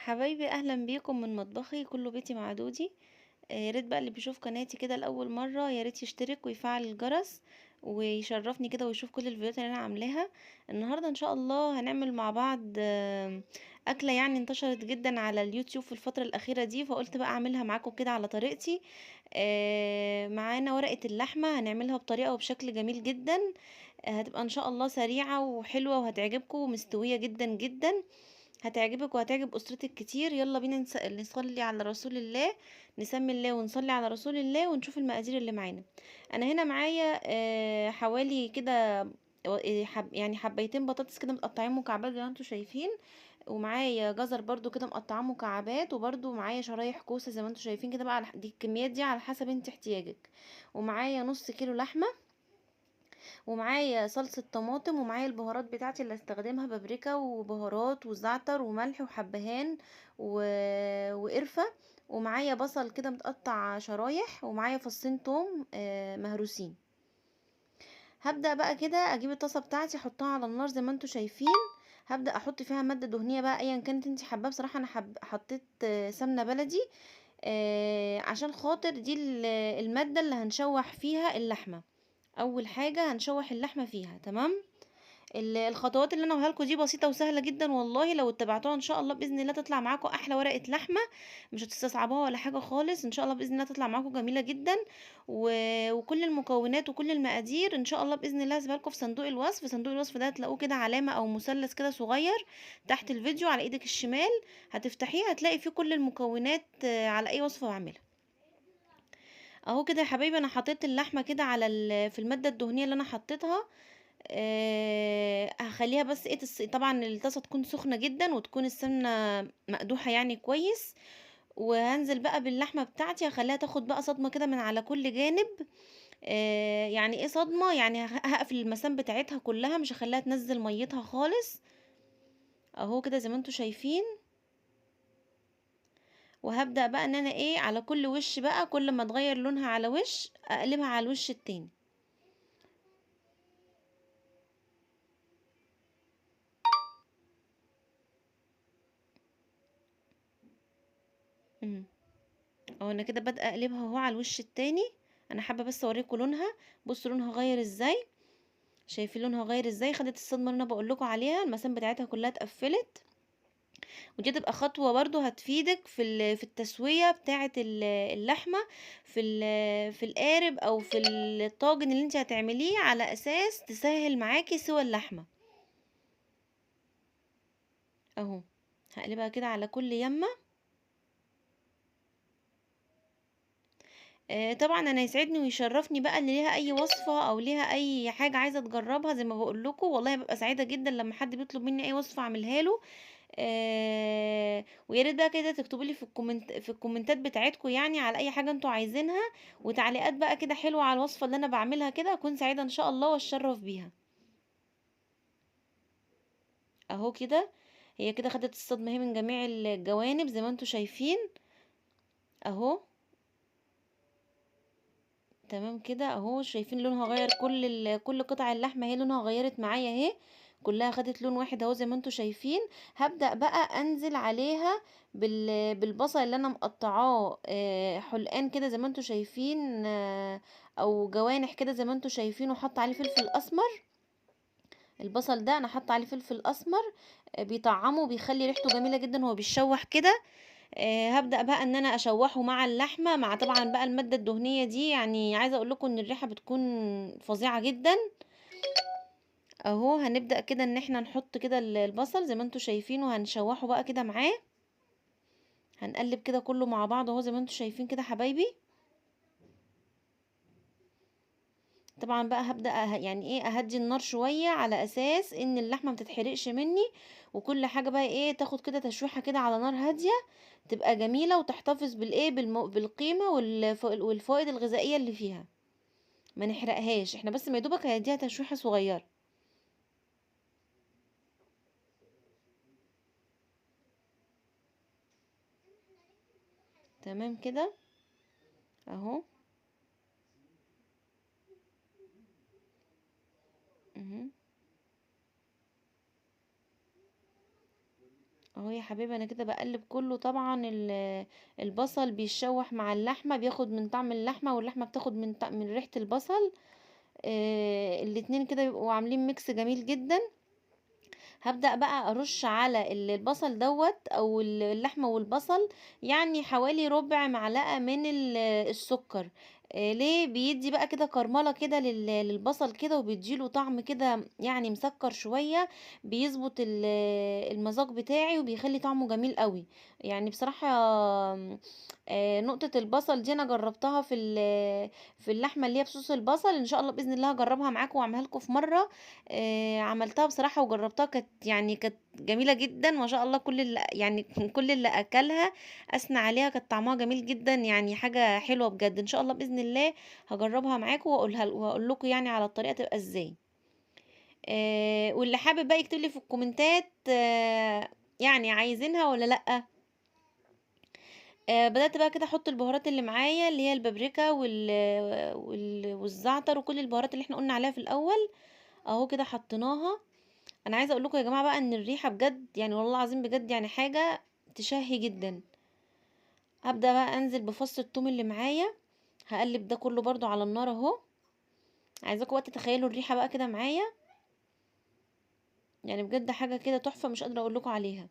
حبايبي اهلا بيكم من مطبخي كله بيتي مع دودي. يا ريت بقى اللي بيشوف قناتي كده لاول مرة يا ريت يشترك ويفعل الجرس ويشرفني كده ويشوف كل الفيديوهات اللي انا عاملاها. النهارده ان شاء الله هنعمل مع بعض اكله يعني انتشرت جدا على اليوتيوب في الفترة الاخيرة دي، فقلت بقى اعملها معاكم كده على طريقتي. معانا ورقة اللحمة هنعملها بطريقة وبشكل جميل جدا، هتبقى ان شاء الله سريعة وحلوه وهتعجبكم ومستويه جدا جدا، هتعجبك وهتعجب اسرتك كتير. يلا بينا نصلي على رسول الله، نسمي الله ونصلي على رسول الله ونشوف المقادير اللي معانا. انا هنا معايا حوالي كده يعني حبيتين بطاطس كده متقطعين مكعبات زي ما انتم شايفين، ومعايا جزر برضو كده مقطعاه مكعبات، وبرضو معايا شرايح كوسة زي ما انتم شايفين كده بقى، دي الكميات دي على حسب انت احتياجك. ومعايا نص كيلو لحمه، ومعايا صلصة طماطم، ومعايا البهارات بتاعتي اللي هستخدمها، بابريكا وبهارات وزعتر وملح وحبهان وقرفة، ومعايا بصل كده متقطع شرايح، ومعايا فصين توم مهروسين. هبدأ بقى كده اجيب الطاسة بتاعتي احطها على النار زي ما انتم شايفين. هبدأ احط فيها مادة دهنية بقى ايا كانت انت حباها، بصراحة انا حطيت سمنة بلدي عشان خاطر دي المادة اللي هنشوح فيها اللحمة. اول حاجة هنشوح اللحمة فيها، تمام. الخطوات اللي انا هقولها لكم دي بسيطة وسهلة جدا والله، لو اتبعتوها ان شاء الله باذن الله تطلع معاكم احلى ورقة لحمه، مش هتستصعبوها ولا حاجة خالص، ان شاء الله باذن الله تطلع معاكم جميلة جدا. وكل المكونات وكل المقادير ان شاء الله باذن الله هسيبها لكم في صندوق الوصف. صندوق الوصف ده هتلاقوه كده علامة او مثلث كده صغير تحت الفيديو على ايدك الشمال، هتفتحيه هتلاقي فيه كل المكونات على اي وصفه بعملها. اهو كده يا حبايبي انا حطيت اللحمة كده على في المادة الدهنية اللي انا حطيتها. هخليها بس ايه طبعا الطاسه تكون سخنة جدا وتكون السمنة مقدوحه يعني كويس. وهنزل بقى باللحمه بتاعتي، هخليها تاخد بقى صدمة كده من على كل جانب. يعني ايه صدمة؟ يعني هقفل المسام بتاعتها كلها، مش هخليها تنزل ميتها خالص. اهو كده زي ما انتم شايفين. وهبدأ بقى ان انا ايه على كل وش بقى، كل ما تغير لونها على وش اقلبها على الوش التاني. اهو انا كده بادئه اقلبها اهو على الوش التاني. انا حابة بس اوريكم لونها، بصوا لونها غير ازاي، شايفين لونها غير ازاي؟ خدت الصدمة اللي انا بقول لكم عليها، المسام بتاعتها كلها اتقفلت. ودي تبقى خطوة برضو هتفيدك في التسوية بتاعه اللحمة في القارب او في الطاجن اللي انت هتعمليه، على اساس تسهل معاكي سوى اللحمة. اهو هقلبها كده على كل يمه. طبعا انا يسعدني ويشرفني بقى اللي ليها اي وصفه او ليها اي حاجة عايزه تجربها، زي ما بقول لكم والله ببقى سعيدة جدا لما حد بيطلب مني اي وصفه اعملها له. ويا ريت بقى كده تكتبوا لي في الكومنتات بتاعتكم يعني على اي حاجة انتوا عايزينها، وتعليقات بقى كده حلوة على الوصفة اللي انا بعملها كده، اكون سعيدة ان شاء الله واتشرف بيها. اهو كده هي كده خدت الصدمة اهي من جميع الجوانب زي ما انتوا شايفين اهو، تمام كده اهو. شايفين لونها غير، كل قطع اللحمة اهي لونها غيرت معايا اهي، كلها خدت لون واحد اهو زي ما انتوا شايفين. هبدأ بقى انزل عليها بالبصل اللي انا مقطعاه حلقان كده زي ما انتوا شايفين، او جوانح كده زي ما انتوا شايفين، وحط عليه فلفل اسمر. البصل ده انا حاطه عليه فلفل اسمر، بيطعمه وبيخلي ريحته جميلة جدا وهو بيتشوح كده. هبدأ بقى ان انا اشوحه مع اللحمة، مع طبعا بقى المادة الدهنية دي، يعني عايزه اقول لكم ان الريحة بتكون فظيعة جدا. اهو هنبدأ كده ان احنا نحط كده البصل زي ما انتوا شايفين، وهنشوحه بقى كده معاه، هنقلب كده كله مع بعض اهو زي ما انتوا شايفين كده حبايبي. طبعا بقى هبدأ يعني ايه اهدي النار شوية على اساس ان اللحمة ما تتحرقش مني، وكل حاجة بقى ايه تاخد كده تشويحة كده على نار هادية، تبقى جميلة وتحتفظ بالايه بالقيمة والفوائد الغذائية اللي فيها، ما نحرقهاش احنا، بس ما يدوبك هنديها تشويحة صغيرة. تمام كده اهو. اهو يا حبايبي انا كده بقلب كله. طبعا البصل بيتشوح مع اللحمة، بياخد من طعم اللحمة، واللحمة بتاخد من ريحه البصل. الاتنين كده بيبقوا عاملين mix جميل جدا. هبدأ بقى ارش على البصل دوت او اللحمة والبصل يعني حوالي ربع معلقه من السكر. ليه؟ بيدي بقى كده كرمله كده للبصل كده، وبيديله طعم كده يعني مسكر شوية، بيظبط المذاق بتاعي وبيخلي طعمه جميل قوي. يعني بصراحة نقطة البصل دي انا جربتها في اللحمة اللي هي بصوص البصل. ان شاء الله باذن الله هجربها معاكم واعملها لكم في مرة. عملتها بصراحة وجربتها، كانت جميلة جدا ما شاء الله. كل اللي اكلها اثنى عليها، كانت طعمها جميل جدا، يعني حاجة حلوة بجد. ان شاء الله باذن الله هجربها معاكم واقول لكم يعني على الطريقة تبقى ازاي. واللي حابب بقى يكتب لي في الكومنتات يعني عايزينها ولا لا. بدأت بقى كده احط البهارات اللي معايا اللي هي البابريكا والزعتر وكل البهارات اللي احنا قلنا عليها في الاول اهو كده حطيناها. انا عايزه اقول لكم يا جماعة بقى ان الريحة بجد يعني والله العظيم بجد يعني حاجة تشهي جدا. هبدأ بقى انزل بفص الثوم اللي معايا، هقلب ده كله برضو على النار اهو. عايزاكم بقى تتخيلوا الريحة بقى كده معايا، يعني بجد حاجة كده تحفة مش قادرة اقول لكم عليها.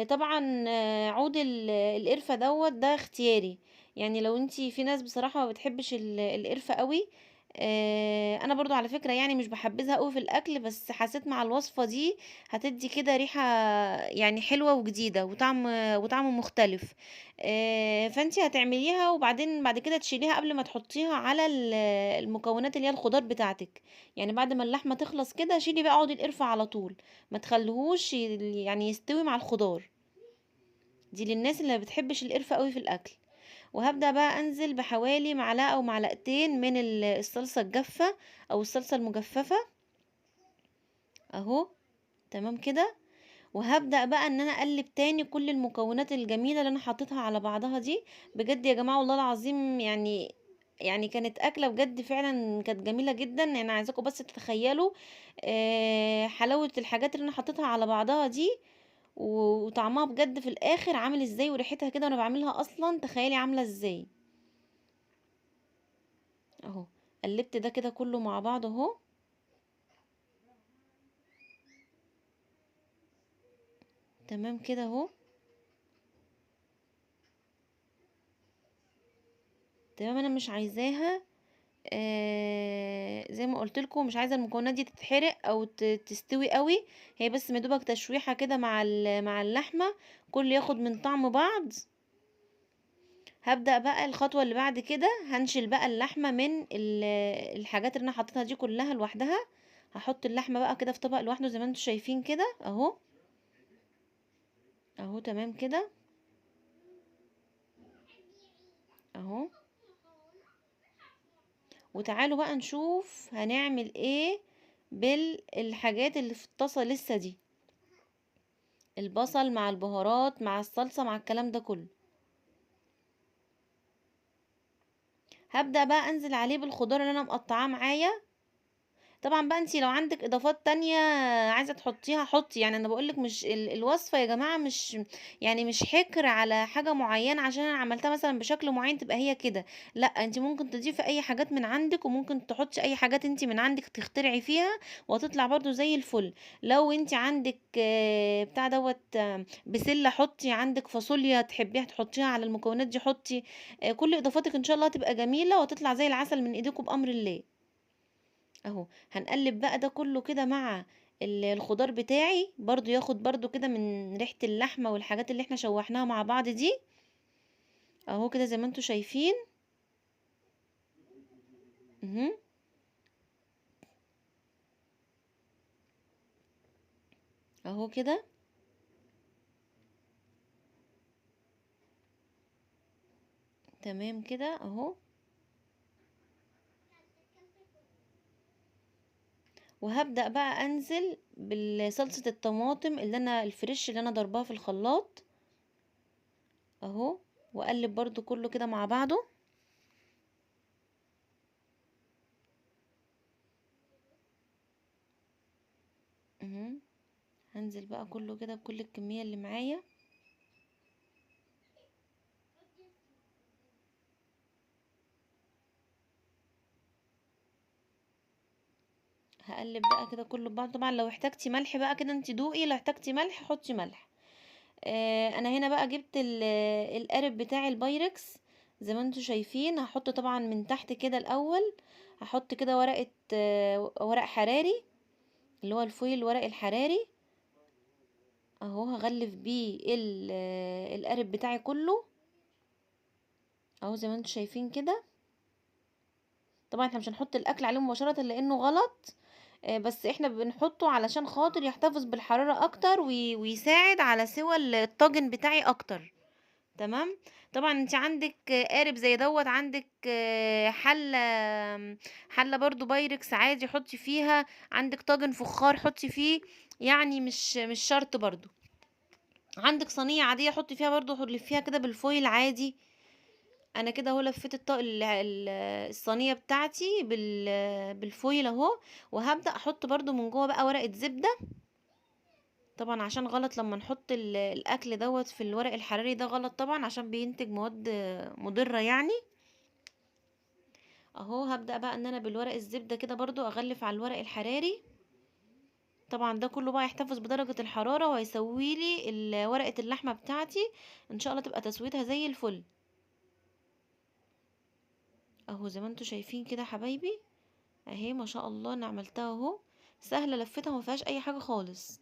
طبعا عود القرفه دوت ده اختياري، يعني لو انتي في ناس بصراحة ما بتحبش القرفه قوي. انا برضو على فكرة يعني مش بحبذها قوي في الاكل، بس حسيت مع الوصفة دي هتدي كده ريحه يعني حلوة وجديدة وطعم مختلف. فانتي هتعمليها وبعدين بعد كده تشيليها قبل ما تحطيها على المكونات اللي هي الخضار بتاعتك. يعني بعد ما اللحمة تخلص كده شيلي بقى عود القرفه على طول، ما تخليهوش يعني يستوي مع الخضار. دي للناس اللي ما بتحبش القرفه قوي في الاكل. وهبدأ بقى انزل بحوالي معلقة او معلقتين من الصلصة الجافة او الصلصة المجففة اهو، تمام كده. وهبدأ بقى ان انا اقلب تاني كل المكونات الجميلة اللي انا حطيتها على بعضها دي. بجد يا جماعة والله العظيم يعني كانت اكلة بجد فعلا كانت جميلة جدا. يعني عايزاكم بس تتخيلوا حلاوة الحاجات اللي انا حطيتها على بعضها دي وطعمها بجد في الاخر عامل ازاي، وريحتها كده وانا بعملها اصلا تخيلي عامله ازاي. اهو قلبت ده كده كله مع بعض اهو. تمام كده اهو. تمام. انا مش عايزاها زي ما قلت لكم، مش عايزه المكونات دي تتحرق او تستوي قوي، هي بس مدوبك تشويحه كده مع اللحمة، كل ياخد من طعم بعض. هبدا بقى الخطوة اللي بعد كده، هنشيل بقى اللحمة من الحاجات اللي انا حطيتها دي كلها لوحدها. هحط اللحمة بقى كده في طبق لوحده زي ما انتم شايفين كده اهو اهو. تمام كده اهو. وتعالوا بقى نشوف هنعمل ايه بالحاجات اللي في الطاسه لسه دي، البصل مع البهارات مع الصلصه مع الكلام ده كله. هبدأ بقى انزل عليه بالخضار اللي انا مقطعاه معايا. طبعا بقى انتي لو عندك اضافات تانية عايزه تحطيها حطي، يعني انا بقولك مش الوصفة يا جماعة مش يعني مش حكر على حاجة معينة عشان انا عملتها مثلا بشكل معين تبقى هي كده، لا انتي ممكن تضيفي اي حاجات من عندك، وممكن تحطي اي حاجات انتي من عندك تخترعي فيها وهتطلع برضو زي الفل. لو انتي عندك بتاع دوت بسلة حطي، عندك فاصوليا تحبيها تحطيها على المكونات دي حطي، كل اضافاتك ان شاء الله هتبقى جميلة وهتطلع زي العسل من ايديكم بامر الله. اهو هنقلب بقى ده كله كده مع الخضار بتاعي، برضو ياخد برضو كده من ريحة اللحمة والحاجات اللي احنا شوحناها مع بعض دي اهو كده زي ما انتوا شايفين. اهو كده. تمام كده اهو. وهبدأ بقى انزل بالصلصة الطماطم اللي انا الفريش اللي انا ضرباها في الخلاط اهو، واقلب برضو كله كده مع بعضه. هنزل بقى كله كده بكل الكمية اللي معايا. هقلب بقى كده كله ببعض. طبعا لو احتاجتي ملح بقى كده انت دوقي، لو احتاجتي ملح حطي ملح. انا هنا بقى جبت القارب بتاع البايركس زي ما انتم شايفين. هحط طبعا من تحت كده الاول، هحط كده ورق حراري اللي هو الفويل، الورق الحراري اهو، هغلف بيه القارب بتاعي كله اهو زي ما انتم شايفين كده. طبعا احنا مش هنحط الاكل عليه مباشرة لانه غلط، بس احنا بنحطه علشان خاطر يحتفظ بالحرارة اكتر ويساعد على سوى الطاجن بتاعي اكتر. تمام. طبعا انت عندك قارب زي دوت، عندك حلة برضو بايركس عادي حطي فيها، عندك طاجن فخار حطي فيه، يعني مش شرط برضو. عندك صينية عادية حطي فيها برضو، لفيها كده بالفويل عادي. انا كده اهو لفيت الصينية بتاعتي بالفويل اهو. وهبدأ احط برضو من جوه بقى ورقة زبدة، طبعا عشان غلط لما نحط الاكل دوت في الورق الحراري ده غلط طبعا، عشان بينتج مواد مضرة يعني اهو. هبدأ بقى ان انا بالورق الزبدة كده برضو اغلف على الورق الحراري. طبعا ده كله بقى يحتفظ بدرجة الحرارة وهيسوي لي ورقة اللحمة بتاعتي ان شاء الله تبقى تسويتها زي الفل اهو زي ما انتوا شايفين كده حبايبي اهي. ما شاء الله انا عملتها اهو، سهلة لفتها وما فيهاش اي حاجة خالص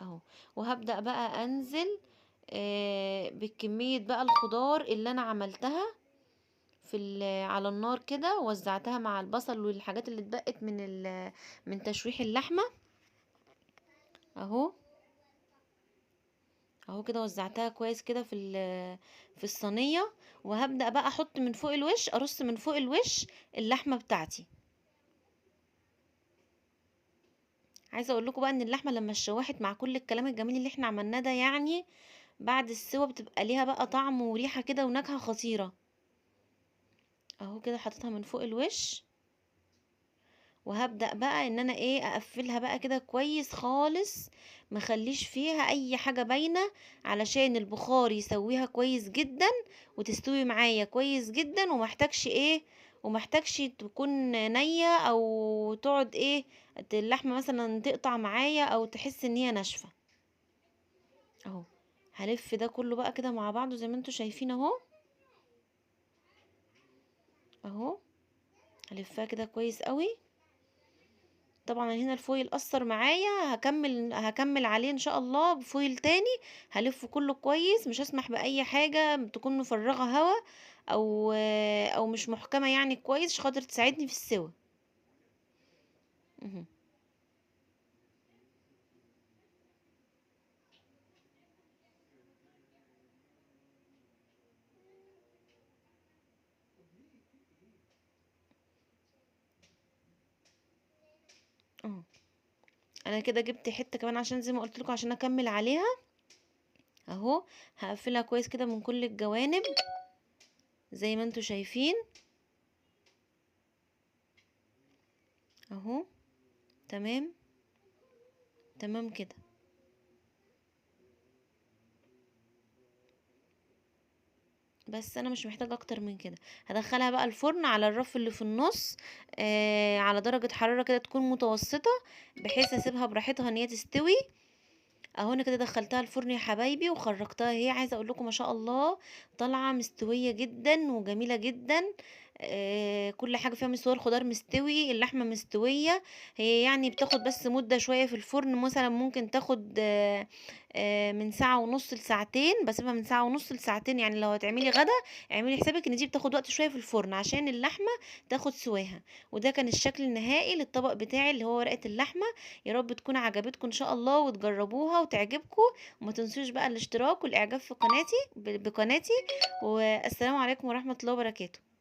اهو. وهبدأ بقى انزل بالكمية بقى الخضار اللي انا عملتها في على النار كده، وزعتها مع البصل والحاجات اللي اتبقت من تشويح اللحمة اهو. اهو كده وزعتها كويس كده في الصينية. وهبدأ بقى احط من فوق الوش، ارص من فوق الوش اللحمة بتاعتي. عايزة اقول لكم بقى ان اللحمة لما اتشوحت مع كل الكلام الجميل اللي احنا عملناه ده، بعد السوا بتبقى ليها بقى طعم وريحة كده ونكهة خطيرة اهو. كده حطيتها من فوق الوش. وهبدأ بقى ان انا اقفلها بقى كده كويس خالص، ما اخليش فيها اي حاجة باينة علشان البخار يسويها كويس جدا وتستوي معايا كويس جدا، وما احتاجش تكون نية او تقعد اللحمة مثلا تقطع معايا او تحس ان هي ناشفة اهو. هلف ده كله بقى كده مع بعضه زي ما انتوا شايفين اهو اهو. هلفها كده كويس قوي. طبعا هنا الفويل قصر معايا، هكمل عليه ان شاء الله بفويل تاني. هلفه كله كويس، مش هسمح باي حاجه تكون مفرغه هوا او مش محكمه كويس، عشان خاطر تساعدني في السوا. انا كده جبت حته كمان عشان زي ما قلت لكم عشان اكمل عليها اهو. هقفلها كويس كده من كل الجوانب زي ما انتوا شايفين اهو. تمام تمام كده. بس انا مش محتاجه اكتر من كده. هدخلها بقى الفرن على الرف اللي في النص، على درجه حراره كده تكون متوسطه، بحيث اسيبها براحتها ان هي تستوي اهو. انا كده دخلتها الفرن يا حبايبي وخرجتها اهي. عايزه اقول لكم ما شاء الله طالعه مستويه جدا وجميله جدا. كل حاجه فيها مستويه، الخضار مستوي، اللحمه مستويه. هي بتاخد بس مده شويه في الفرن، مثلا ممكن تاخد من ساعه ونص لساعتين. بسيبها من ساعه ونص لساعتين، لو هتعملي غدا اعملي حسابك ان دي بتاخد وقت شويه في الفرن عشان اللحمه تاخد سواها. وده كان الشكل النهائي للطبق بتاعي اللي هو ورقه اللحمه. يا رب تكون عجبتكم ان شاء الله وتجربوها وتعجبكم، وما تنسوش بقى الاشتراك والاعجاب في بقناتي. والسلام عليكم ورحمه الله وبركاته.